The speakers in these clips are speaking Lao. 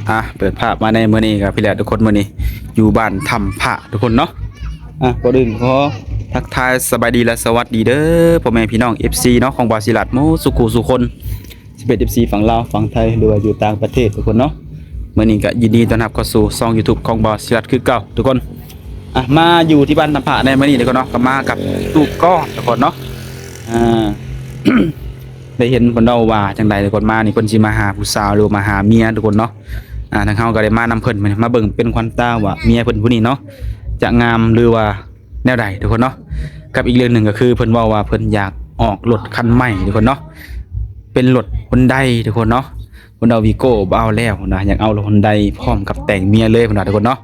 ອ່ະ ເປີດພາບມາໃນມື້ນີ້ກໍພີ່ແຫຼະທຸກຄົນ ມື້ນີ້ຢູ່ບ້ານຖ້ຳພະທຸກຄົນເນາະ. ອ່ະ ກ່ອນອື່ນຂໍທັກທາຍສະບາຍດີ ແລະ ສະຫວັດດີເດີ ພໍ່ແມ່ພີ່ນ້ອງ ເອັຟຊີ ເນາະ ຂອງບ່າວສີລັດໝົດສູ່ຄູ່ສູ່ຄົນ ເອັຟຊີຝັ່ງລາວ ຝັ່ງໄທ ຫຼືວ່າຢູ່ຕ່າງປະເທດທຸກຄົນເນາະ. ມື້ນີ້ກໍຍິນດີຕ້ອນຮັບເຂົ້າສູ່ຊ່ອງ YouTube ຂອງບ່າວສີລັດຄືເກົ່າທຸກຄົນ. ອ່ະ ມາຢູ່ທີ່ບ້ານຖ້ຳພະໃນມື້ນີ້ທຸກຄົນເນາະ ກໍມາກັບຕູ້ກ້ອນທຸກຄົນເນາະ. ອ່າ ໄດ້ເຫັນເພິ່ນເວົ້າວ່າຈັ່ງໃດທຸກຄົນ ມານີ້ເພິ່ນຊິມາຫາຜູ້ສາວ ຫຼືວ່າມາຫາເມຍທຸກຄົນເນາະ. ອ່າ ທາງເຮົາກໍໄດ້ມານຳເພິ່ນ ມາເບິ່ງເປັນຂວັນຕາວ່າເມຍເພິ່ນຜູ້ນີ້ເນາະ ຈະງາມ ຫຼືວ່າແນວໃດທຸກຄົນເນາະ. ກັບອີກເລື່ອງໜຶ່ງກໍຄືເພິ່ນເວົ້າວ່າເພິ່ນຢາກອອກລົດຄັນໃໝ່ທຸກຄົນເນາະ ເປັນລົດ Hyundai ທຸກຄົນເນາະ. ເພິ່ນເອົາ Vigo ບໍ່ເອົາແລ້ວນະ ຢາກເອົາລົດ Hyundai ພ້ອມກັບແຕ່ງເມຍເລີຍເພິ່ນວ່າທຸກຄົນເນາະ.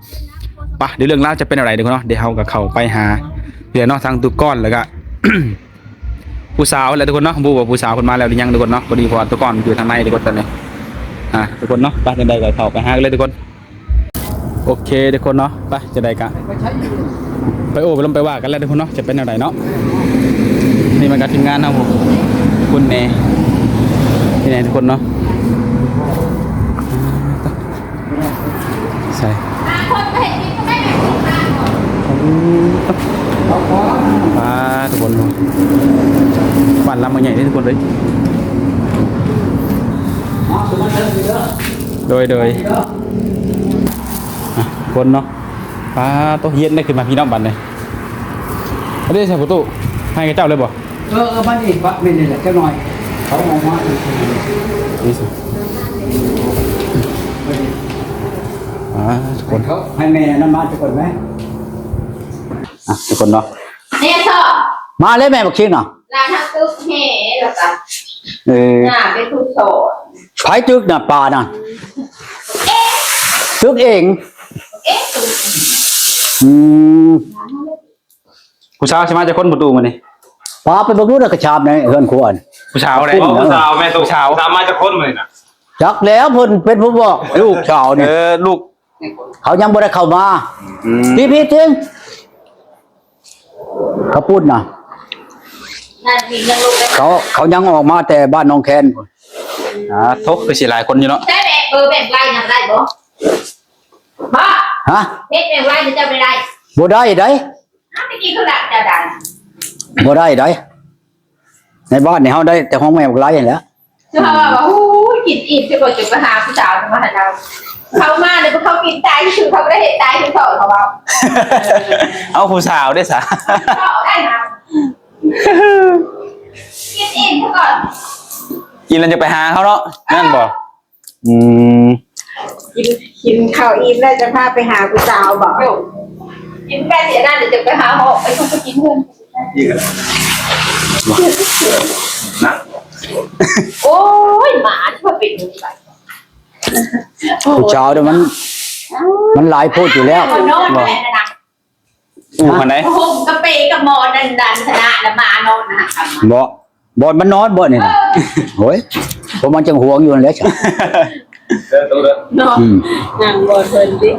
ປະ ດຽວເລື່ອງລາວຈະເປັນແນວໃດທຸກຄົນເນາະ ດຽວເຮົາກໍເຂົ້າໄປຫາເພື່ອນເນາະ ທາງຕູ້ກ້ອນ ແລ້ວກໍ ຜູ້ສາວແຫຼະທຸກຄົນເນາະ. ບໍ່ຮູ້ວ່າຜູ້ສາວເພິ່ນມາແລ້ວຫຼືຍັງທຸກຄົນເນາະ ພໍດີ ເພາະວ່າຕູ້ກ້ອນຢູ່ທາງໃນທຸກຄົນຕອນນີ້. ອ່າ ທຸກຄົນເນາະ ໄປ ຈັ່ງໃດກໍເຂົ້າໄປຫາກັນເລີຍທຸກຄົນ. ໂອເຄທຸກຄົນເນາະ ໄປ ຈັ່ງໃດກໍໄປໂອ້ໄປລົມໄປວ່າກັນແລ້ວທຸກຄົນເນາະ ຈະເປັນແນວໃດເນາະ. ນີ້ມາກັບທີມງານເຮົາ ຄຸນແນ່ ນີ້ແນ່ທຸກຄົນເນາະ. ໃສ່ ປາດ ທຸກຄົນ ບ້ານຫຼັງບັກໃຫຍ່ເດ້ທຸກຄົນເອີຍ. ໂດຍ ໂດຍ ອ່ະ ຄົນເນາະ ປາດໂຕ ເຢັນໄດ້ຂຶ້ນມາພີ່ນ້ອງບັດນີ້. ອັນນີ້ໃສ່ປະຕູໃຫ້ເຂົາເຈົ້າເລີຍບໍ່? ເອີ ເອີ ມານີ້ ປະ ແມ່ນນີ້ແຫຼະ ຈັກໜ່ອຍ ເຂົາເອົາມາ ນີ້ຊິ ອ່າ ທຸກຄົນ ເຂົາໃຫ້ແມ່ນັ້ນມາຈັກຄົນໄໝ? ອ່ະ ທຸກຄົນເນາະ ແມ່ຊອບ ມາເລີຍແມ່ບັກຄິງເນາະ ຫຼານເຮົາຕຶກແຫ່ແລ້ວກໍ ເອີ ໜ້າເປັນຜູ້ສອນ ໃຜຕຶກນະ ປານະ? ເອ ຕຶກເອງ ເອ ຕຶກ ອືມ ຜູ້ສາວຊິມາຈັກຄົນປະຕູມື້ນີ້? ປາໄປເບິ່ງດູນະ ກະຊາມໃນເຮືອນຄົວ ຜູ້ສາວໃດ? ຜູ້ສາວແມ່ຕູ້ ຜູ້ສາວ ຜູ້ສາວມາຈັກຄົນມື້ນີ້ນະ? ຈັກແລ້ວ ເພິ່ນເປັນຜູ້ບອກ ລູກສາວນີ້ ເອີ ລູກ ເຂົາຍັງບໍ່ໄດ້ເຂົ້າມາ ອືມ ພີ່ໆ ເທິງ ເຂົາປຸ້ນນະ ນັ້ນມີເງິນລູກໄດ້ ເຂົາ ເຂົາຍັງອອກມາແຕ່ບ້ານໜອງແຄນພຸ້ນ. ອ່າ ໂທ້ ຄືຊິຫຼາຍຄົນຢູ່ເນາະ ໃຊ້ແບບ ເບີແບບໄລນຳໄດ້ບໍ່? ບໍ່ ຮະ ເຮັດແບບໄລນຳເຈົ້າໄດ້ໄດ໋? ບໍ່ໄດ້ໄດ໋ ອ້າວ ແຕ່ກີ້ຄືລະເຈົ້າດັງ ບໍ່ໄດ້ໄດ໋ ໃນບ້ານນີ້ເຮົາໄດ້ແຕ່ຂອງແມ່ບັກໄລຫັ້ນແຫຼະ. ເຂົາວ່າ ໂອ້ຍ ກິນອີ່ມຊິບໍ່ ຈະໄປຫາຜູ້ສາວມາໃຫ້ເຮົາ ເຂົາມານີ້ພວກເຂົາກິນຕາຍຊື່ ເຂົາບໍ່ໄດ້ເຮັດຕາຍຄືເຂົາ ເຂົາເວົ້າ ເອົາຜູ້ສາວເດ້ສະ ເວົ້າໄດ້ນະ ກິນອີ່ມຊະກ່ອນ ກິນແລ້ວຈະໄປຫາເຂົາເນາະ ແມ່ນບໍ່? ອືມ ກິນ ກິນເຂົ້າອີ່ມແລ້ວຈະພາໄປຫາຜູ້ສາວບໍ? ກິນໄປເສຍນັ້ນ ດຽວຈະໄປຫາເຮົາ ໄປ ໄປກິນເຮືອນ ນະ ໂອ້ຍ ໝາທີ່ວ່າເປັນ ຜູ້ສາວເດ້ ມັນ ມັນຫຼາຍໂພດຢູ່ແລ້ວ ນອນ ບໍ່ ແຫຼະນະ ອູ້ ອັນໃດ ຜ້າຫົ່ມກະເປກະໝອນນັ້ນ ນັ້ນຊະນະ ລະມານອນນະ ບໍ່ ບ່ອນມັນນອນບໍ່ນີ້ນະ ເອີ ໂອ້ຍ ພວກມັນຈັ່ງຫວງຢູ່ຫັ້ນແຫຼະ ເດີຕູ້ເດີ ເນາະ ອືມ ນັ່ງບ່ອນເພິ່ນຕິ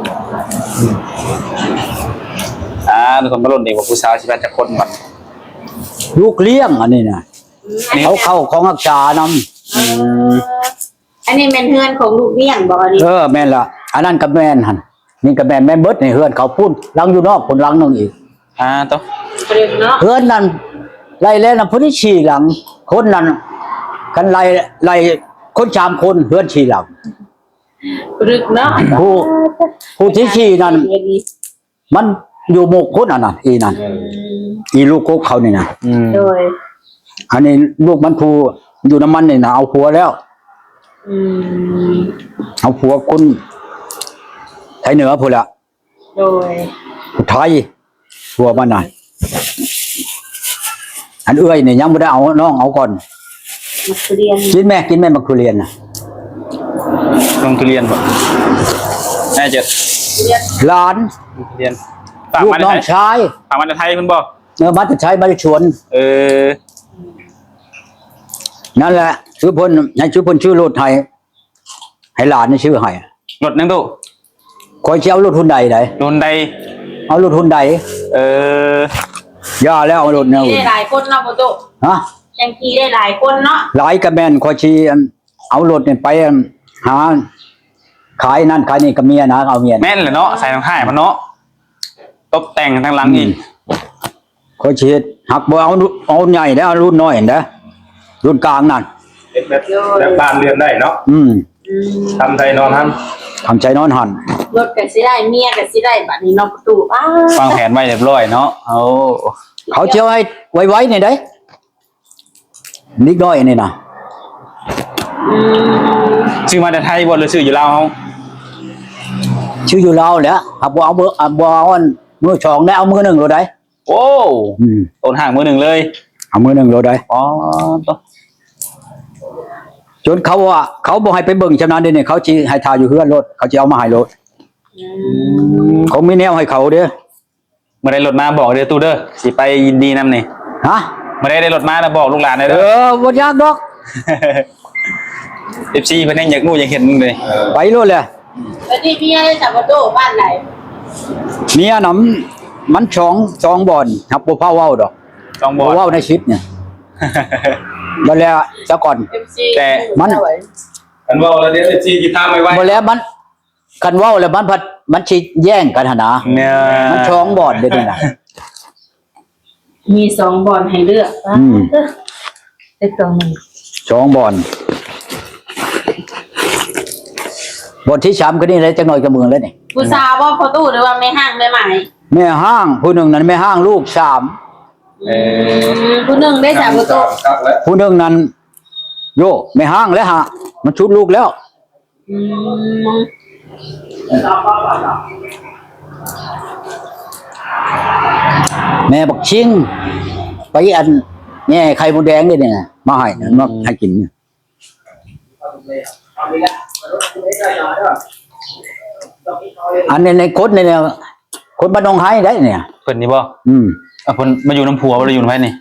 ອ່າ ມີຄົນມາລຸ້ນອີກວ່າຜູ້ສາວຊິມາຈັກຄົນບັດ ລູກລ້ຽງອັນນີ້ນະ ອືມ ເອົາເຂົ້າຂອງຮັກສານຳ ອືມ ອັນນີ້ແມ່ນເຮືອນຂອງລູກລ້ຽງບໍ່ອັນນີ້? ເອີ ແມ່ນລະ ອັນນັ້ນກໍແມ່ນຫັ້ນ ນີ້ກໍແມ່ນ ແມ່ນເບິດນີ້ ເຮືອນເຂົາພຸ້ນ ຫຼັງຢູ່ນອກພຸ້ນ ຫຼັງໜຶ່ງອີກ ອ່າ ໂຕ ເນາະ ເຮືອນນັ້ນໄລ່ແລ້ວນຳ ພຸ້ນສີ່ຫຼັງ ຄົນນັ້ນ ຄັນໄລ່ ໄລ່ຄົນສາມຄົນ ເຮືອນສີ່ຫຼັງ ລຶກເນາະ ຜູ້ ຜູ້ທີສີ່ນັ້ນ ມັນຢູ່ໝູ່ຄົນອັນນັ້ນ ອີນັ້ນ ອືມ ອີລູກກົກເຂົານີ້ນະ ອືມ ໂດຍ ອັນນີ້ລູກມັນຜູ້ຢູ່ນຳມັນນີ້ນະ ເອົາຜົວແລ້ວ ອືມ ເອົາຜົວຄົນໄທເໜືອພຸ້ນລະ ໂດຍ ຜູ້ໄທ ຜົວມັນນະ ອັນເອື້ອຍນີ້ຍັງບໍ່ໄດ້ເອົາ ນ້ອງເອົາກ່ອນ ໝາກທຸລຽນ ກິນແມ່ ກິນແມ່ ໝາກທຸລຽນນະ ນ້ອງທຸລຽນບໍ່? ແມ່ເຈັດ ຫຼານ ທຸລຽນ ຝາກມາແຕ່ໄທ ລູກນ້ອງຊາຍ ຝາກມາແຕ່ໄທພຸ້ນບໍ່? ເອີ ມາແຕ່ໄທ ມາແຕ່ສວນ ເອີ ນັ້ນແຫຼະ ຊື້ເພິ່ນ ໃຫ້ຊື້ເພິ່ນຊື້ລົດໃຫ້ ໃຫ້ຫຼານນີ້ຊື້ໃຫ້ ລົດຫຍັງຕູ້? ຂ້ອຍຊິເອົາລົດຮຸນໄດໃດ ຮຸນໄດ ເອົາລົດຮຸນໄດ ເອີ ຢ່າແລ້ວ ເອົາລົດແນວອື່ນ ໄດ້ຫຼາຍຄົນເນາະ ບໍ່ຕູ້ ຮະ ຈັ່ງຂີ່ໄດ້ຫຼາຍຄົນເນາະ ຫຼາຍກໍແມ່ນ ຂ້ອຍຊິ ອັນ ເອົາລົດນີ້ໄປ ອັນ ຫາ ຂາຍນັ້ນຂາຍນີ້ກັບເມຍນະ ເອົາເມຍນະ ແມ່ນແຫຼະເນາະ ໃສ່ທາງທ້າຍມັນເນາະ ຕົບແຕ່ງທາງຫຼັງອີກ ອືມ ຂ້ອຍຊິເຮັດ ຫາກບໍ່ເອົາ ເອົາໃຫຍ່ເດ້ ເອົາລຸ້ນນ້ອຍຫັ້ນເດ້ ລຸ້ນກາງນັ້ນ ເຮັດແບບ ແບບບ້ານເຮືອນໄດ້ເນາະ ອືມ ອືມ ທຳໃສ່ນອນຫັ້ນ ທຳໃສ່ນອນຫັ້ນ ລົດກໍຊິໄດ້ ເມຍກໍຊິໄດ້ ບັດນີ້ເນາະ ປະຕູ ອ້າ ວາງແຜນໄວ້ຮຽບຮ້ອຍເນາະ ໂອ້ ເຂົາຊິເອົາໃຫ້ໄວໆນີ້ໄດ໋ ເດັກນ້ອຍອັນນີ້ນະ ອືມ ຊື້ມາແຕ່ໄທບໍ່ ຫຼືຊື້ຢູ່ລາວເຮົາ? ຊື້ຢູ່ລາວແຫຼະ ຫາກບໍ່ເອົາເບີ ບໍ່ເອົາອັນມືສອງໄດ້ ເອົາມືໜຶ່ງໂລດໄດ໋. ໂອ້ ອືມ ຕົ້ນຫ້າງມືໜຶ່ງເລີຍ ເອົາມືໜຶ່ງໂລດໄດ໋. ອໍ ໂຕ ຈົນເຂົາວ່າ ເຂົາບໍ່ໃຫ້ໄປເບິ່ງຊ່ຳນັ້ນເດ້ນີ້ ເຂົາຊິໃຫ້ຖ້າຢູ່ເຮືອນໂລດ ເຂົາຊິເອົາມາໃຫ້ໂລດ. ອືມ ເຂົາມີແນວໃຫ້ເຂົາເດ້. ເມື່ອໃດລົດມາບອກເດີຕູ້ເດີ ຊິໄປຍິນດີນຳນີ້. ຮະ? ເມື່ອໃດໄດ້ລົດມາແລ້ວບອກລູກຫຼານເດີ. ເອີ ບໍ່ຍາກດອກ. ເອັຟຊີ ເພິ່ນຍັງຢາກຮູ້ຢາກເຫັນເດ້. ໄປໂລດແຫຼະ. ແລ້ວນີ້ເມຍໄດ້ສາມປະຕູບ້ານໃດ? ເມຍນຳ ມັນສອງ ສອງບ່ອນ ຮັບບໍ່ພາເວົ້າດອກ. ສອງບ່ອນ ບໍ່ເວົ້າໃນຊິດນີ້. ບໍ່ແລ້ວຊະກ່ອນ. ເອັຟຊີ ແຕ່ມັນ ຄັນເວົ້າແລ້ວເດ ເອັຟຊີ ຊິຖາມໄວໆ. ບໍ່ແລ້ວມັນ ຄັນເວົ້າແລ້ວມັນພັດ ມັນຊິແຍ່ງກັນຫັ້ນນະ. ແມ່ນ ມັນສອງບ່ອນເດ້ນີ້ນະ. ມີສອງບ່ອນໃຫ້ເລືອກ. ອືມ ເລືອກສອງບ່ອນ. ສອງບ່ອນ. ບ່ອນທີສາມຄືນີ້ແຫຼະ ຈັກໜ້ອຍກໍເມືອແລ້ວນີ້. ຜູ້ສາວບໍ່ ພໍ່ຕູ້ ຫຼືວ່າແມ່ຮ້າງແມ່ໝ້າຍ? ແມ່ຮ້າງຜູ້ໜຶ່ງນັ້ນ ແມ່ຮ້າງລູກສາມ. ເອີ ຜູ້ໜຶ່ງໄດ້ສາມປະຕູ. ຜູ້ໜຶ່ງນັ້ນ ໂຢ ແມ່ຮ້າງແລ້ວຫາ ມັນຊຸດລູກແລ້ວ. ອືມ ແມ່ບັກຊິງ ໄປອັນແຍ່ໄຂ່ມົດແດງເດ້ນີ້ນະ ມາໃຫ້ ມາໃຫ້ກິນ. ອັນນີ້ໃນຄົນນີ້ນະ ຄົນບ້ານໜອງໄຮໄດ໋ນີ້. ເພິ່ນນີ້ບໍ່? ອືມ ເພິ່ນມາຢູ່ນຳຜົວບໍ່ ຫຼືຢູ່ນຳໃຜນີ້?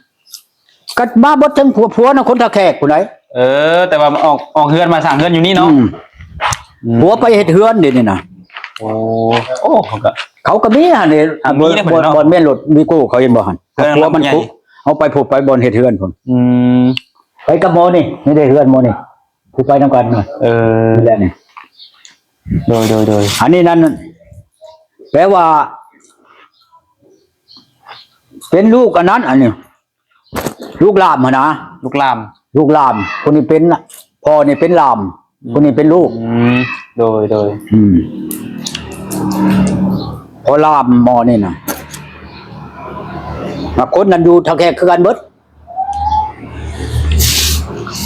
ກໍມາເບິດທັງຜົວ ຜົວນະຄົນທ່າແຂກພຸ້ນໃດ໋. ເອີ ແຕ່ວ່າອອກ ອອກເຮືອນມາສ້າງເຮືອນຢູ່ນີ້ເນາະ. ອືມ ອືມ ຜົວໄປເຮັດເຮືອນເດນີ້ນະ. ໂອ້ ໂອ້ ເຂົາກໍ ເຂົາກໍມີຫັ້ນເດ. ອ່າ ມີເດ້ ບ່ອນ ເນາະ ບ່ອນແມ່ນລົດວີໂກ້ເຂົາເຫັນບໍ່ຫັ້ນ? ເອີ ຜົວມັນ ເຂົາໄປພຸ້ນ ໄປບ່ອນເຮັດເຮືອນພຸ້ນ. ອືມ ໄປກັບໝໍນີ້ ນີ້ເດ້ເຮືອນໝໍນີ້ ຜູ້ໄປນຳກັນນະ. ເອີ ນີ້ແຫຼະນີ້. ໂດຍ ໂດຍ ໂດຍ. ອັນນີ້ນັ້ນ ແປວ່າ ເປັນລູກອັນນັ້ນ ອັນນີ້ ລູກຫຼາມຫັ້ນນະ. ລູກຫຼາມ ລູກຫຼາມ. ຜູ້ນີ້ເປັນ ພໍ່ນີ້ເປັນຫຼາມ. ອືມ ຜູ້ນີ້ເປັນລູກ. ອືມ ໂດຍ ໂດຍ. ອືມ ພໍ່ຫຼາມໝໍນີ້ນະ ມາຄົນນັ້ນຢູ່ທ່າແຂກຄືກັນເບິດ.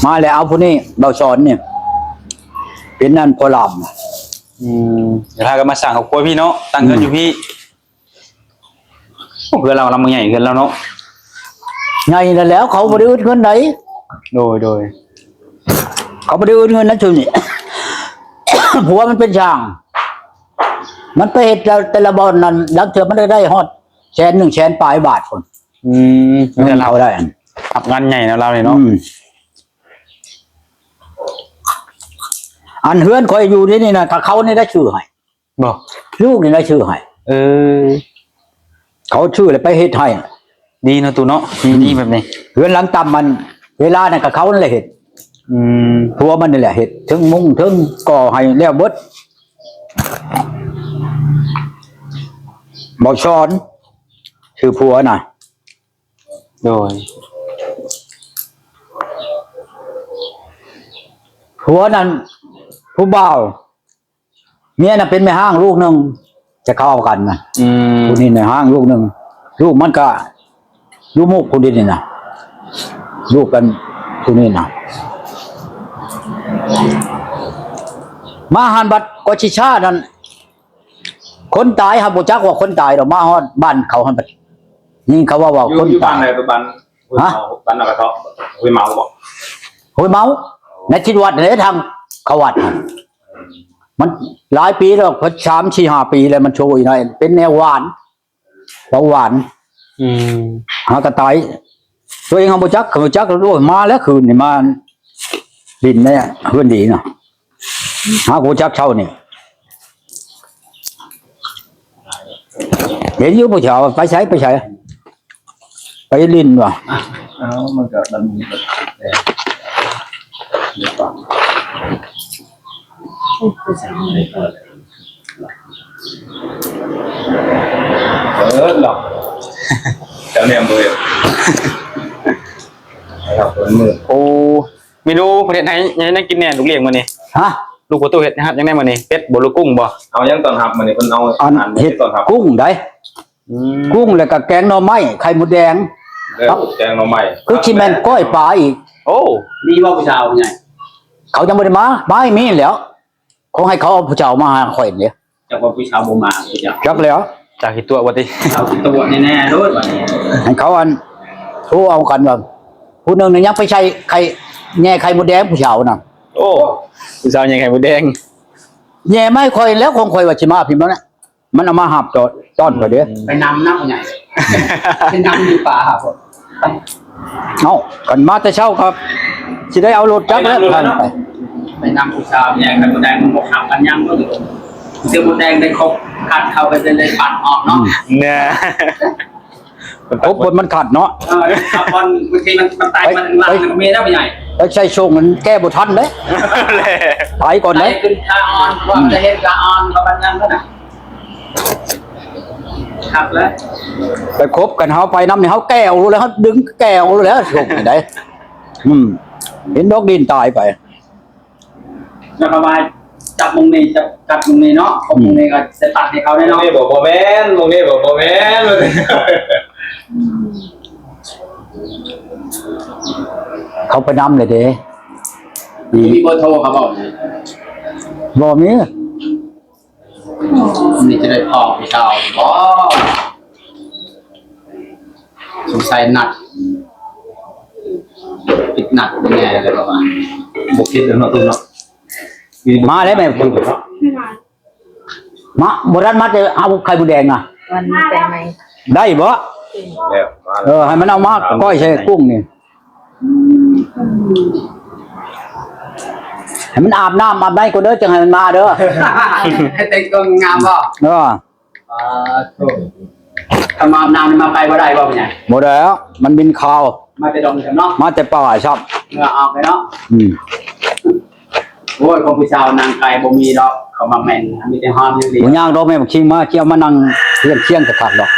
ມາແລ້ວເອົາຜູ້ນີ້ ເບົາສອນນີ້ ເປັນນັ້ນພໍ່ຫຼາມ. ອືມ ແລ້ວພາກັນມາສ້າງຄອບຄົວພີ້ເນາະ ຕັ້ງເຮືອນຢູ່ພີ້. ອືມ ໂອ້ ເຮືອນລາວ ລາວໃຫຍ່ ເຮືອນລາວເນາະ. ໃຫຍ່ນັ້ນແຫຼະ ເຂົາບໍ່ໄດ້ອຶດເງິນໃດ. ໂດຍ ໂດຍ. ເຂົາບໍ່ໄດ້ອຶດເງິນນະຊຸມນີ້ ຜົວມັນເປັນຊ່າງ ມັນໄປເຮັດແຕ່ລະບ່ອນນັ້ນ ລາງເທື່ອມັນໄດ້ຮອດແສນໜຶ່ງ ແສນປາຍບາດພຸ້ນ. ອືມ ເງິນເຂົາໄດ້ ຮັບງານໃຫຍ່ນະລາວນີ້ເນາະ. ອືມ ອັນເຮືອນຂ້ອຍຢູ່ນີ້ນະ ກໍເຂົານີ້ໄດ້ຊື້ໃຫ້. ບໍ່ ລູກນີ້ລະຊື້ໃຫ້. ເອີ ເຂົາຊື້ແລ້ວໄປເຮັດໃຫ້. ດີເນາະຕູ້ເນາະ ມີ ອືມ ມີແບບນີ້. ເຮືອນຫຼັງຕ່ຳມັນ ເວລານັ້ນກໍເຂົານັ້ນແຫຼະເຮັດ. ອືມ ຜົວມັນນີ້ແຫຼະເຮັດ ເທິງມຸງເທິງກໍ່ໃຫ້ແລ້ວເບິດ. ບໍ່ສອນ ຊື່ຜົວນະ. ໂດຍ. ຜົວນັ້ນ ຜູ້ບ່າວ ເມຍນະເປັນແມ່ຮ້າງລູກໜຶ່ງ ຈະເຂົ້າກັນນະ. ອືມ ຜູ້ນີ້ແມ່ຮ້າງລູກໜຶ່ງ ລູກມັນກະຢູ່ມຸກຜູ້ນີ້ນະ ລູກກັນຜູ້ນີ້ນະ. ມາຫັ້ນບັດກໍຊິຊ້ານັ້ນ ຄົນຕາຍ ເຮົາບໍ່ຈັກວ່າຄົນຕາຍດອກ ມາຮອດບ້ານເຂົາຫັ້ນບັດ ຍິງເຂົາເວົ້າວ່າ ຢູ່ ຄົນ ຢູ່ບ້ານໃດ? ບ້ານຫ້ວຍເມົາ ຮະ? ບ້ານນາກະເທາະ ຫ້ວຍເມົາບໍ? ຫ້ວຍເມົາ ໃນທິດວັດເດ້ ທາງເຂົ້າວັດຫັ້ນ. ມັນຫຼາຍປີແລ້ວ ສາມສີ່ຫ້າປີແລ້ວ ມັນໂຊຍນະ ເປັນແນວຫວານ ເບົາຫວານ. ອືມ ຫາກະຕາຍ ຕົວເອງເຮົາບໍ່ຈັກ ເຂົາບໍ່ຈັກ. ໂອ້ຍ ມາແລ້ວຄືນນີ້ ມາຫຼິ້ນໃນເຮືອນດີນະ ຫາກບໍ່ຈັກເຊົ້ານີ້. ເຫັນຢູ່ຜູ້ສາວ ໄປໃສ ໄປໃສ ໄປຫຼິ້ນວ່າ. ເອົ້າ ມັນກໍ ມັນ ເອີ ເນາະ ເຈົ້າແນມບໍ່ເຫັນ ເນາະ ເພິ່ນມືດ. ໂອ້ ເມນູເພິ່ນເຮັດໃຫ້ ໃຫ້ແນວກິນແດ່ ລູກລ້ຽງມື້ນີ້? ຮະ? ລູກປະຕູເຮັດຮັບຫຍັງແດ່ມື້ນີ້? ເປັດບໍ່ ຫຼື ກຸ້ງບໍ່? ເອົາຫຍັງຕ້ອນຮັບມື້ນີ້? ເພິ່ນເອົາ ອັນ ອັນ ເຮັດ ເຮັດຕ້ອນຮັບ ກຸ້ງໃດ. ອືມ ກຸ້ງ ແລ້ວກໍແກງໜໍ່ໄມ້ ໄຂ່ມົດແດງ. ເອີ ກັບແກງໜໍ່ໄມ້ ຄືຊິແມ່ນກ້ອຍປາອີກ. ໂອ້ ມີບໍ່ຜູ້ສາວໃຫຍ່? ເຂົາຍັງບໍ່ໄດ້ມາ ມາໃຫ້ມີແລ້ວ. ຂໍໃຫ້ເຂົາເອົາຜູ້ສາວມາຫາຂ້ອຍເດ້. ຈັກວ່າຜູ້ສາວບໍ່ມາ ຈັກ ຈັກແລ້ວ ຈັກຂີ້ຕົວະບໍ່ຕິ ເອົາຂີ້ຕົວະແນ່ໆໂລດບັດນີ້. ໃຫ້ເຂົາອັນ ໂທເອົາກັນວ່າ ຜູ້ໜຶ່ງນີ້ຍັງໄປໃສ່ໄຂ່ ແຍ່ໄຂ່ມົດແດງ ຜູ້ສາວນະ. ໂອ້ ຜູ້ສາວແຍ່ໄຂ່ມົດແດງ ແຍ່ມາໃຫ້ຂ້ອຍແລ້ວ ຂອງຂ້ອຍວ່າຊິມາພີ້ແລ້ວນະ. ມັນເອົາມາຮັບຕອນ ຕອນຂ້ອຍເດ້. ໄປນຳນະ ພໍ່ໃຫຍ່ ໄປນຳຢູ່ປ່າພຸ້ນ. ເອົ້າ ຄັນມາແຕ່ເຊົ້າກໍຊິໄດ້ເອົາລົດຈັກແລ້ວ ໄປນຳຜູ້ສາວແນ່ ຄັນບໍ່ໄດ້ມັນບໍ່ເຂົ້າກັນຫຍັງ ເສືອມົດແດງໄດ້ຄົບ ກັດເຂົ້າໄປເປັນໄດ້ປັດອອກເນາະ. ອືມ ແນ່ ຄົບຄົນມັນຂັດເນາະ. ເອີ ຄັບ ມັນ ບາງທີມັນ ມັນຕາຍ ໄປ ມັນລາກ ໄປ ມັນກໍມີແລ້ວ ພໍ່ໃຫຍ່ ໄປໃສ່ຊົງມັນແກ້ບໍ່ທັນເດ້. ໄປກ່ອນເດ້ ໄປຂຶ້ນຂາອ່ອນ ອືມ ວ່າຈະເຫັນຂາອ່ອນ ປະມານນັ້ນນະ. ຄັກແລ້ວ ໄປຄົບກັນ ເຮົາໄປນຳນີ້ ເຮົາແກ່ວໂລດແລ້ວ ເຮົາດຶງແກ່ວໂລດແລ້ວ ສົກນີ້ໄດ໋. ອືມ ເຫັນດອກດິນຕາຍໄປ ແລ້ວກໍວ່າຈັບໝ່ອງນີ້ ຈັບ ຈັບໝ່ອງນີ້ເນາະ ຄົບໝ່ອງນີ້ກໍຈະຕັດໃຫ້ເຂົາໄດ້ເນາະ. ໝ່ອງນີ້ບໍ່ ບໍ່ແມ່ນ ໝ່ອງນີ້ບໍ່ ບໍ່ແມ່ນ. ເຂົາໄປນຳເລີຍເດ້. ມີເບີໂທເຂົາບໍ່? ບໍ່ມີ. ນີ້ຈະໄດ້ພໍ້ຜູ້ສາວບໍ່? ສົງໄສນັດ ຜິດນັດແນ່ເລີຍວ່າ ບໍ່ຜິດແລ້ວເນາະ ຕູ້ເນາະ. ມາແລ້ວແມ່ ມາ ບໍ່ທັນມາແຕ່ເອົາໄຂ່ມົດແດງນະ ວັນນີ້ໄປໃໝ່ ໄດ້ບໍ່? ແລ້ວ ມາແລ້ວ ເອີ ໃຫ້ມັນເອົາມາກ້ອຍໃສ່ກຸ້ງນີ້. ໃຫ້ມັນອາບນ້ຳອາບໃນກ່ອນເດີ ຈັ່ງໃຫ້ມັນມາເດີ. ໃຫ້ແຕ່ງຕົວງາມບໍ່? ເອີ ອ່າ ໂທ້ ຖ້າມາອາບນ້ຳນີ້ມາໄກບໍ່ໄດ້ບໍ່ ພໍ່ໃຫຍ່? ບໍ່ໄດ້ແລ້ວ ມັນບິນຄາວ ມາແຕ່ດອງເນາະ ມາແຕ່ປ່າຊ້ຳ ເຫື່ອອອກເລີຍເນາະ. ອືມ. ໂອ້ຍ ຂອງຜູ້ສາວນາງໄກ່ບໍ່ມີດອກ ເຂົາມາແມ່ນ ມີແຕ່ຫອມຢ່າງດຽວ. ບໍ່ຍາກດອກ ແມ່ບັກຄິງມາ ຊິເອົາມານັ່ງຄຽງໆ ຄັກໆ ດອກ.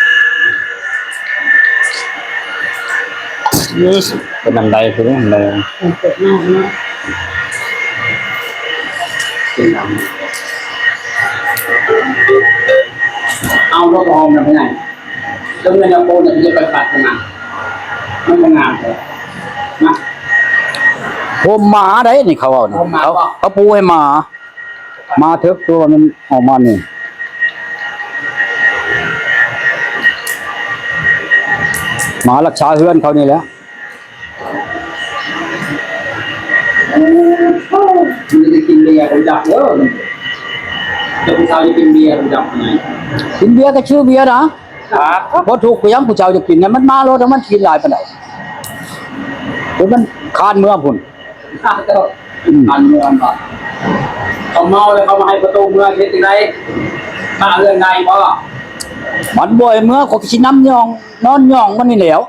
ເອີ ເປັນອັນໃດ ເປັນອັນໃດ ເປັນອັນໃດ ເອົາດອກຫອມນຳໄປໃຫ້. ເລື່ອງເງິນເອົາໂປນ ຈະໄປປັດທາງນັ້ນ ມັນບໍ່ງາມເລີຍນະ. ໂຮມໝາໄດ໋ນີ້ ເຂົາເວົ້ານີ້ ໂຮມໝາ ເຂົາ ບໍ່ ເຂົາປູໃຫ້ໝາ ໝາເຖິກຕົວມັນອອກມານີ້ ໝາລັກສາເຮືອນເຂົານີ້ແຫຼະ. ມັນຈະໄດ້ກິນເບຍຮູ້ຈັກເດີ ເຈົ້າຜູ້ຊາຍຈະກິນເບຍຮູ້ຈັກໄດ໋. ກິນເບຍກໍຊື່ເບຍນະ ບໍ່ທຸກກໍຍັງຜູ້ເຈົ້າຈະກິນນະ ມັນມາໂລດ ມັນກິນຫຼາຍປານໃດ ໂອ້ ມັນຄານເມືອພຸ້ນ ຄານເມືອ. ອືມ ຄານເມືອບໍ່ ເຂົາເມົາແລ້ວເຂົາມາໃຫ້ປະຕູເມືອເຮັດຈັ່ງໃດ ມາເຮືອນໄດ້ບໍ່? ມັນບໍ່ໃຫ້ເມືອ ຂ້ອຍກໍຊິນຳຍ່ອງ ນອນຍ່ອງມັນນີ້ແຫຼ້ວ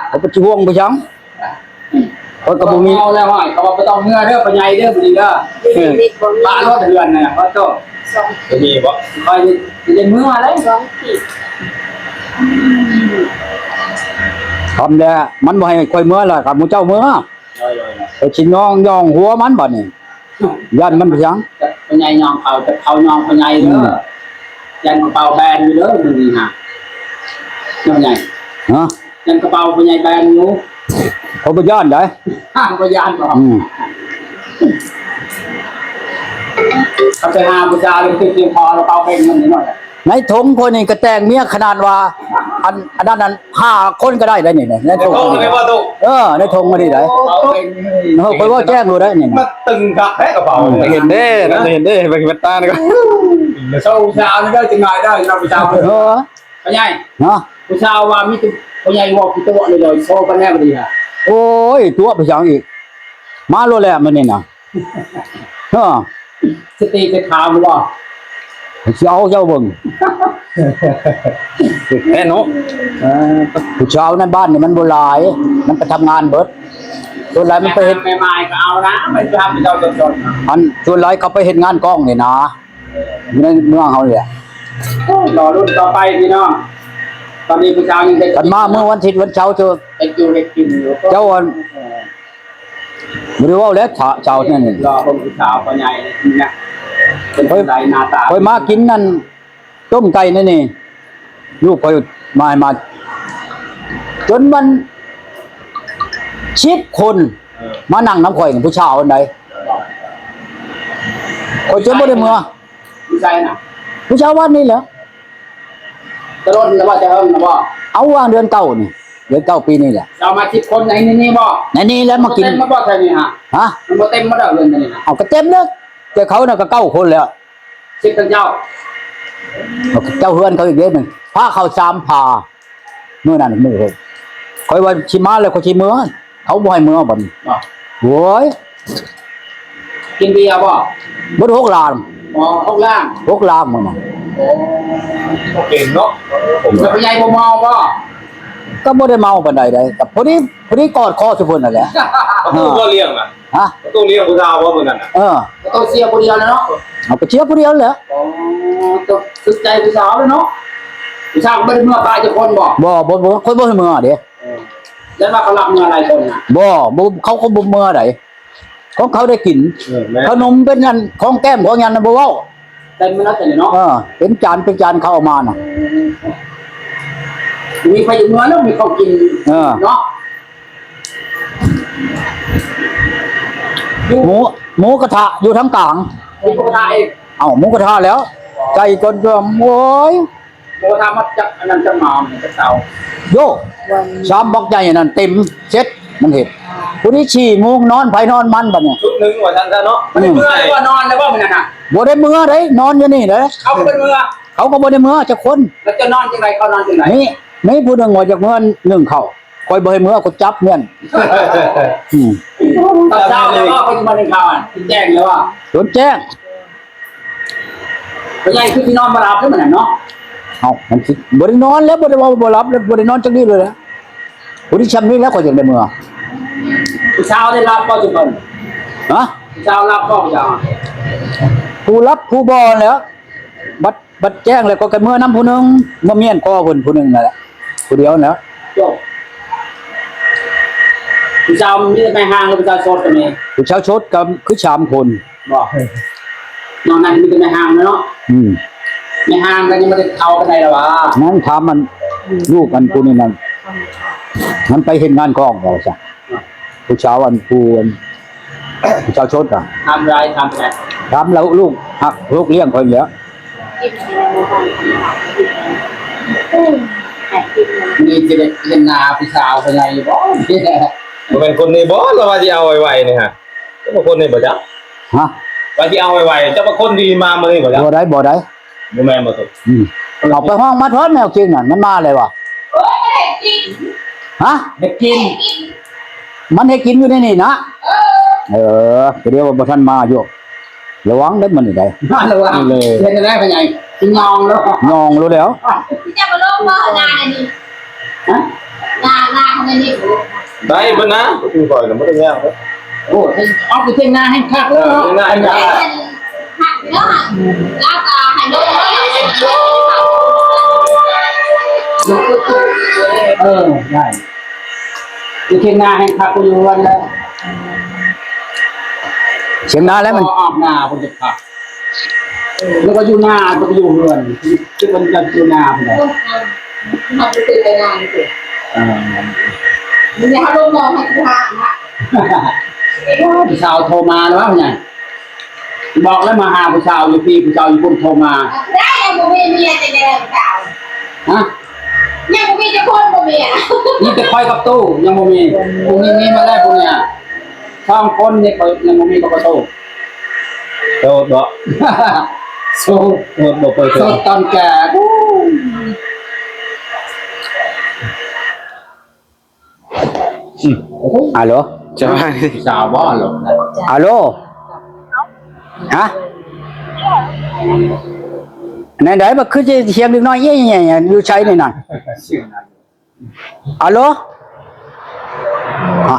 ເຂົາກໍຊິຫ່ວງໄປຫຍັງ ຂ້ອຍກໍບໍ່ມີ ເວົ້າແລ້ວ ເຂົາວ່າບໍ່ຕ້ອງເມືອເດີ ພໍ່ໃຫຍ່ເດີ ມື້ນີ້ເດີ ເອີ ປະລົດເຮືອນນະ ຂໍໂທດ ບໍ່ມີບໍ່? ຂ້ອຍຊິໄດ້ເມືອເດ້ ສອງປີ ຄຳແລ້ວ ມັນບໍ່ໃຫ້ຂ້ອຍເມືອລະ ກໍໝູ່ເຈົ້າເມືອ ໂດຍໆ ຂ້ອຍຊິຍ່ອງ ຍ່ອງຫົວມັນບັດນີ້. ຢ້ານມັນເປັນຫຍັງ? ພໍ່ໃຫຍ່ຍ່ອງເຂົາ ແຕ່ເຂົາຍ່ອງພໍ່ໃຫຍ່ເດີ ອືມ ຢ້ານກະເປົາແບນຢູ່ເດີ ມື້ນີ້ນະ ພໍ່ໃຫຍ່ ຮະ? ຢ້ານກະເປົາພໍ່ໃຫຍ່ແບນຢູ່ ຂ້ອຍບໍ່ຢ້ານໃດ໋ ບໍ່ຢ້ານບໍ່? ອືມ ເຂົາໄປຫາຜູ້ສາວ ແລ້ວໄປຕິດພຽງພໍ ແລ້ວເປົາເປັນເງິນໜ້ອຍ ໃນຖົງຂ້ອຍນີ້ກະແຕ່ງເມຍຂະໜາດວ່າ ອັນ ອັນນັ້ນ ອັນ ຫ້າຄົນກໍໄດ້ໄດ໋ນີ້ ໃນຖົງ ໃນຖົງນີ້ບໍ່? ເອີ ໃນຖົງອັນນີ້ໄດ໋ ໂອ້ ເອີ ຂ້ອຍເວົ້າແຈ້ງໂລດໄດ໋ນີ້ ມັນຕຶງຄັກແທ້ກະເປົາ ອືມ ເຫັນເດ້ ເຫັນເດ້ ເບິ່ງແວ່ນຕານີ້ກໍ ເຊົາຜູ້ສາວນີ້ໄດ້ຈັງໄດ ໄດ້ນຳຜູ້ສາວ ເອີ ພໍ່ໃຫຍ່ ຮະ? ຜູ້ສາວວ່າມີແຕ່ພໍ່ໃຫຍ່ເວົ້າຂີ້ຕົວະເລີຍ ໂຊກັນແນ່ບໍ່ດີນະ ໂອ້ຍ ຕົວະໄປຫຍັງອີກ ມາໂລດແຫຼະມື້ນີ້ນະ. ເອີ ສະຕິຈະຖາມບໍ່? ຊິເອົາເຈົ້າເບິ່ງ ແມ່ນເນາະ ເອີ ຜູ້ສາວໃນບ້ານນີ້ມັນບໍ່ຫຼາຍ ມັນໄປທຳງານເບິດ ສ່ວນຫຼາຍມັນໄປເຮັດ ແມ່ໝ້າຍກໍເອົານະ ມັນທຳເຈົ້າຈົນໆ ອັນສ່ວນຫຼາຍເຂົາໄປເຮັດງານກອງນີ້ນະ ຢູ່ໃນເມືອງເຮົານີ້ແຫຼະ. ໂອ້ ລໍລຸ້ນຕໍ່ໄປພີ່ນ້ອງ ຕອນນີ້ຜູ້ສາວຍັງເຮັດ ຄັນມາມື້ວັນທິດວັນເສົາ ເຈົ້າ ເຮັດຢູ່ເຮັດກິນຢູ່ ເຈົ້າອັນ ບໍ່ໄດ້ເວົ້າແລ້ວ ເຊົ້ານັ້ນ ລໍເບິ່ງຜູ້ສາວພໍ່ໃຫຍ່ນະ ເປັນຈັ່ງໃດໜ້າຕາ. ຂ້ອຍມາກິນນັ້ນ ຕົ້ມໄກ່ນີ້ນີ້ ລູກຂ້ອຍມາໃຫ້ມາ ຈົນມັນສິບຄົນ ເອີ ມານັ່ງນຳຂ້ອຍນີ້ ຜູ້ສາວອັນໃດ ຂ້ອຍຈົນບໍ່ໄດ້ເມືອ. ຢູ່ໃສນະ? ຜູ້ສາວວັດນີ້ແຫຼະ. ແຕ່ດົນແລ້ວບໍ່? ແຕ່ເຫິງແລ້ວບໍ່? ເອົາ ວ່າງເດືອນເກົ້ານີ້ ເດືອນເກົ້າປີນີ້ແຫຼະ. ເຈົ້າມາສິບຄົນໃນນີ້ບໍ່? ໃນນີ້ແຫຼະມາກິນ. ມັນບໍ່ເຕັມມາບໍ່ໃສ່ນີ້ຫະ? ຮະ? ມັນບໍ່ເຕັມມາດອກເດືອນນີ້ຫະ? ເອົາ ກໍເຕັມແລ້ວ ແຕ່ເຂົານະກໍເກົ້າຄົນແລ້ວ. ສິບທັງເຈົ້າ ເຈົ້າເຮືອນເຂົາອີກເດ້ ມັນພາເຂົ້າສາມພາ. ມື້ນັ້ນມື້ເພິ່ນ ຂ້ອຍວ່າຊິມາແລ້ວ ຂ້ອຍຊິເມືອ ເຂົາບໍ່ໃຫ້ເມືອບັດນີ້. ໂອ້ຍ ກິນເບຍບໍ່? ເບິດຫົກລ້ານ. ອໍ ຫົກລ້ານ ຫົກລ້ານມື້ນັ້ນ. ໂອ້ ບໍ່ເປັນເນາະ. ແລ້ວພໍ່ໃຫຍ່ບໍ່ເມົາບໍ່? ກໍບໍ່ໄດ້ເມົາປານໃດເດ້ ກໍພໍດີ ພໍດີກອດຄໍໃສ່ເພິ່ນນັ້ນແຫຼະ. ເອີ ກໍຕ້ອງລ້ຽງນະ. ຮະ? ກໍຕ້ອງລ້ຽງຜູ້ສາວບໍ່ມື້ນັ້ນນະ? ເອີ ກໍຕ້ອງເສຍຜູ້ດຽວແຫຼະເນາະ. ເອົາ ກໍເສຍຜູ້ດຽວແຫຼະ. ອໍ ກໍຖືກໃຈຜູ້ສາວແຫຼະເນາະ. ຜູ້ສາວກໍບໍ່ໄດ້ເມືອປາຈັກຄົນບໍ່? ບໍ່ ບໍ່ ບໍ່ ຂ້ອຍບໍ່ໃຫ້ເມືອເດ້. ເອີ ແລ້ວວ່າເຂົາລັກເມືອຫຼາຍຄົນນະ? ບໍ່ ບໍ່ ເຂົາກໍບໍ່ເມືອໃດ ຂອງເຂົາໄດ້ກິນ. ເອີ ແມ່ນ ຂະໜົມເປັນອັນຂອງແກ້ມຂອງຫຍັງນະບໍ່ເວົ້າ. ເຕັມມາແລ້ວເນາະ. ເອີ ເປັນຈານເປັນຈານເຂົາເອົາມານະ. ມີໃຜຢູ່ເມືອເນາະ ມີຂອງກິນ. ເອີ ເນາະ. ໝູ ໝູກະທະຢູ່ທາງກາງ. ມີໝູກະທະອີກ. ເອົ້າ ໝູກະທະແລ້ວ ໃສ່ກ່ອນ ໂອ້ຍ ໝູກະທະມາຈາກອັນນັ້ນ ຈາກໝາ ຈາກເຕົາ. ໂຢ ຊາມບັກໃຫຍ່ອັນນັ້ນເຕັມເຊັດ ມັນເຮັດ. ຜູ້ນີ້ສີ່ໂມງນອນໃຜນອນມັນບັດນີ້ ຊຸດໜຶ່ງວ່າຊັ້ນຊະເນາະ. ອືມ ບໍ່ໄດ້ເມືອແລ້ວບໍ່ນອນແລ້ວບໍ່ມື້ນັ້ນນະ? ບໍ່ໄດ້ເມືອໃດ ນອນຢູ່ນີ້ເດ້. ເຂົາກໍບໍ່ໄດ້ເມືອ ເຂົາກໍບໍ່ໄດ້ເມືອຈັກຄົນ. ແລ້ວເຈົ້ານອນຈັ່ງໃດ ເຂົານອນຈັ່ງໃດ? ມີ ມີຜູ້ໜຶ່ງວ່າຢາກເມືອໜຶ້ງເຂົ້າ ຂ້ອຍບໍ່ໃຫ້ເມືອ ຂ້ອຍຈັບແມ່ນ. ອືມ ຕອນເຊົ້າແລ້ວກໍໄປມາໜຶ້ງເຂົ້າ ແຈ້ງແລ້ວວ່າ ຈົນແຈ້ງ. ພໍ່ໃຫຍ່ຄືຊິນອນບໍ່ຫຼັບເດ້ມື້ນັ້ນເນາະ. ເອົ້າ ມັນຊິບໍ່ໄດ້ນອນແລ້ວ ບໍ່ໄດ້ເວົ້າບໍ່ຫຼັບແລ້ວ ບໍ່ໄດ້ນອນຈັກມື້ເລີຍແຫຼະ. ຜູ້ທີ່ຊ່ຳນີ້ແຫຼະ ຂ້ອຍຈັ່ງໄດ້ເມືອ. ຜູ້ສາວໄດ້ຫຼັບບໍ່ຈຸເພິ່ນ? ຮະ? ຜູ້ສາວຫຼັບບໍ່? ຜູ້ສາວ ຜູ້ຫຼັບຜູ້ບໍ່ແລ້ວ ບັດ ບັດແຈ້ງແລ້ວກໍໄດ້ເມືອນຳຜູ້ໜຶ່ງ ມາມ້ຽນຄໍເພິ່ນຜູ້ໜຶ່ງນັ້ນແຫຼະ ຜູ້ດຽວນັ້ນແຫຼະ. ຈົບ. ຜູ້ສາວມີແມ່ຮ່າງ ຫຼືຜູ້ສາວໂສດກໍມີ? ຜູ້ສາວໂສດກໍຄືສາມຄົນ. ບໍ່ ນອກນັ້ນມີແຕ່ແມ່ຮ່າງເນາະ. ອືມ ແມ່ຮ່າງກໍຍັງບໍ່ໄດ້ເອົາປານໃດລະຫວາ. ນັ້ນຖາມມັນ ລູກມັນຜູ້ນີ້ນັ້ນ ມັນໄປເຮັດງານກອງວ່າຊັ້ນ. ຜູ້ສາວອັນ ຜູ້ອັນ ຜູ້ສາວໂສດນະ ຖາມຫຼາຍ ຖາມແທ້ ຖາມແລ້ວ ລູກຮັກ ລູກລ້ຽງຂ້ອຍແຫຼະ. ນີ້ຊິໄດ້ເຫັນໜ້າຜູ້ສາວເພິ່ນໃດບໍ່? ບໍ່ແມ່ນຄົນນີ້ບໍ່ ລາວວ່າຊິເອົາໄວໆນີ້ຫະ? ເຈົ້າບໍ່ຄົນນີ້ບໍ່ຈັກ. ຮະ? ວ່າຊິເອົາໄວໆ ເຈົ້າບໍ່ຄົນທີ່ມາມື້ນີ້ບໍ່ຈັກ. ບໍ່ໄດ້ ບໍ່ໄດ້ ບໍ່ແມ່ນບໍ່ຕົກ. ອືມ ເອົາໄປຫ້ອງມາທອດແນວກິນນັ້ນ ມັນມາແລ້ວວ່າ. ໂອ້ຍ ເຮັດກິນ. ຮະ? ເຮັດກິນ. ມັນເຮັດກິນຢູ່ໃນນີ້ນະ. ເອີ ເອີ ກໍດຽວວ່າບໍ່ທັນມາຢູ່. ລະວັງເດີມື້ນີ້ໄດ໋. ລະວັງເລີຍ. ເຮັດແນວໃດພໍ່ໃຫຍ່? ຊິຍ່ອງໂລດ ຍ່ອງໂລດແລ້ວ. ເຈົ້າບໍ່ລົງບໍ່ນານີ້? ຮະ? ນາ ນາຂະໜາດນີ້. ໄດ້ເບິດນະ ຄືຂ້ອຍນະບໍ່ໄດ້ຍາກເດ້. ໂອ້ ອອກໄປທ່ຽງນາແຮ່ງຄັກເລີຍເນາະ. ທ່ຽງນາແຮ່ງຄັກ. ເອີ ໄດ້ ຢູ່ທ່ຽງນາແຮ່ງຄັກກວ່າຢູ່ເຮືອນແລ້ວ. ທ່ຽງນາແລ້ວມັນ ອອກນາພຸ້ນຈະຄັກ. ແລ້ວກໍຢູ່ນາ ແລ້ວກໍຢູ່ເຮືອນ ຄືມັນຈະຢູ່ນາພຸ້ນແຫຼະ. ມັນບໍ່ຄືໄປນານີ້. ເອີ ມັນຢາກລົງມອງໃຫ້ຄືຫານະ. ຜູ້ສາວໂທມາແລ້ວວ່າຫຍັງ? ບອກແລ້ວມາຫາຜູ້ສາວຢູ່ພີ້ ຜູ້ສາວຢູ່ພຸ້ນໂທມາ. ໄດ້ ຍັງບໍ່ມີເມຍ ຈະໄດ້ຜູ້ສາວ. ຮະ? ຍັງບໍ່ມີຈັກຄົນ ບໍ່ມີ. ມີແຕ່ຂ້ອຍກັບຕູ້ ຍັງບໍ່ມີ. ຜູ້ນີ້ມີມາແລ້ວ ຜູ້ນີ້ ສອງຄົນນີ້ ຂ້ອຍຍັງບໍ່ມີກັບຕູ້. ໂສດບໍ່? ໂສດ. ໂສດບໍ່ເປີດເຜີຍ. ໂສດຕອນແກ່. ອືມ ອາໂລ ສະບາຍດີ ສາວບໍ່? ອາໂລ ອາໂລ ຮະ? ແນວໃດ ມັນຄືຈະສຽງເດັກນ້ອຍແຍ່ໆ ຢູ່ໃສນີ້ນະ? ອາໂລ ຮະ?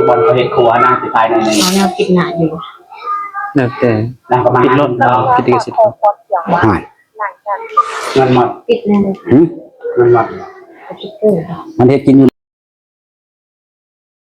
ຢູ່ບ່ອນເຂົາເຮັດຄົວນາງຊິຂາຍໜ້ອຍໜຶ່ງ ເອົາແນວປິດໜ້າຢູ່ ແລ້ວແຕ່ ນາງກໍມາ ປິດໂລດ ເນາະ ປິດລິຂະສິດ ຫາຍ ເງິນໝົດ ປິດແນ່ເລີຍ ຫື? ເງິນໝົດ ມັນເຮັດກິນຢູ່